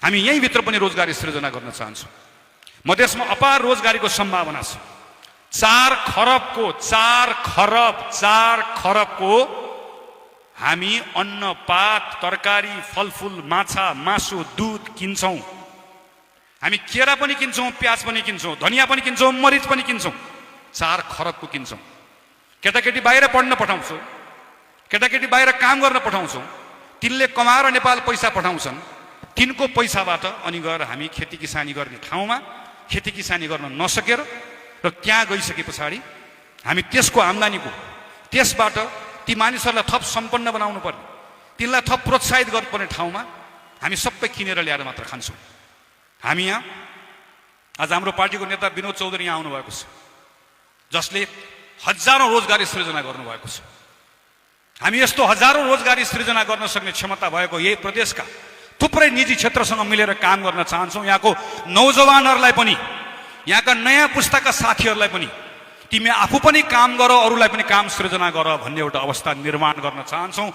हामी यहीँभित्र पनि रोजगारी सृजना गर्न चाहन्छौँ। मधेसमा अपार रोजगारीको सम्भावना छ। 4 खरबको हामी अन्न, पात, तरकारी, फलफुल, माछा, मासु, दूध किन्छौँ। हामी केरा पनि किन्छौँ, प्याज पनि किन्छौँ, धनियाँ पनि किन्छौँ, मरिच पनि किन्छौँ। 4 खरबको किन्छौँ। केटाकेटी बाहिर पढ्न पठाउँछौँ, केटाकेटी बाहिर काम गर्न पठाउँछौँ। तिनले कमाएर नेपाल पैसा पठाउँछन्। तिनको पैसाबाट अनि गएर हामी खेती किसानी गर्ने ठाउँमा खेती किसानी गर्न नसकेर र त्यहाँ गइसके पछाडि हामी त्यसको आम्दानीको त्यसबाट ती मानिसहरूलाई थप सम्पन्न बनाउनु पर्ने, तिनलाई थप प्रोत्साहित गर्नुपर्ने ठाउँमा हामी सबै किनेर ल्याएर मात्र खान्छौँ। हामी यहाँ आज हाम्रो पार्टीको नेता विनोद चौधरी यहाँ आउनुभएको छ, जसले हजारौं रोजगारी सृजना गर्नुभएको छ। हामी यस्तो हजारौं रोजगारी सृजना गर्न सक्ने क्षमता भएको यही प्रदेशका थुप्रै निजी क्षेत्रसँग मिलेर काम गर्न चाहन्छौँ। यहाँको नौजवानहरूलाई पनि, यहाँका नयाँ पुस्ताका साथीहरूलाई पनि तिमी आफू पनि काम गर, अरूलाई पनि काम सृजना गर भन्ने एउटा अवस्था निर्माण गर्न चाहन्छौँ।